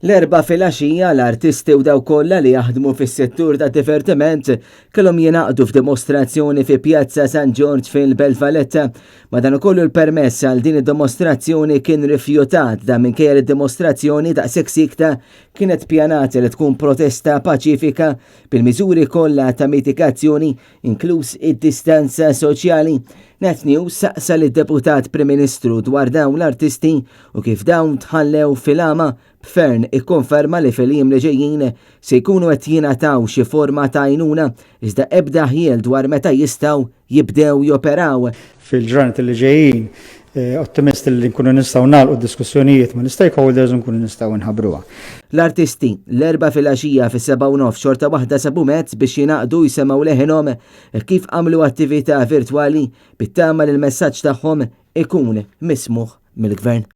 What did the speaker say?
L-Erbgħa filgħaxija l-artisti u dawk kollha li jaħdmu fis-settur tad-divertiment kellhom jingħaqdu f'dimostrazzjoni fi Pjazza San Ġorġ fil-Belt Valletta. Madankollu l-permess għal din id-dimostrazzjoni kien rifjutat dan minkejja li d-dimostrazzjoni daqshekk siekta kienet pjanata li tkun protesta paċifika bil-miżuri kollha ta' mitigazzjoni inkluż id-distanza soċjali. Net News saqsa lid-Deputat Prim Ministru dwar dawn l-artisti u kif dawn tħallew fil-għama b'Fern ikkonferma li fil-jiem li ġejjin se jkunu qed jingħataw xi forma ta' għajnuna iżda ebda ħjiel dwar meta jistgħu jibdew joperaw. Fil-ġranet li ġejjin ottimist li nkunu nistgħu nagħlqu d-diskussjonijiet mal-istakeholders u nkunu nistgħu nħabbruha. L-artisti, l-Erbgħa filgħaxija fis-7:30 xorta waħda sabu mezz biex jingħaqdu jsemgħu leħinhom hekk kif għamlu attività virtwali bit-tama li l-messaġġ tagħhom ikun mismugħ mill-Gvern.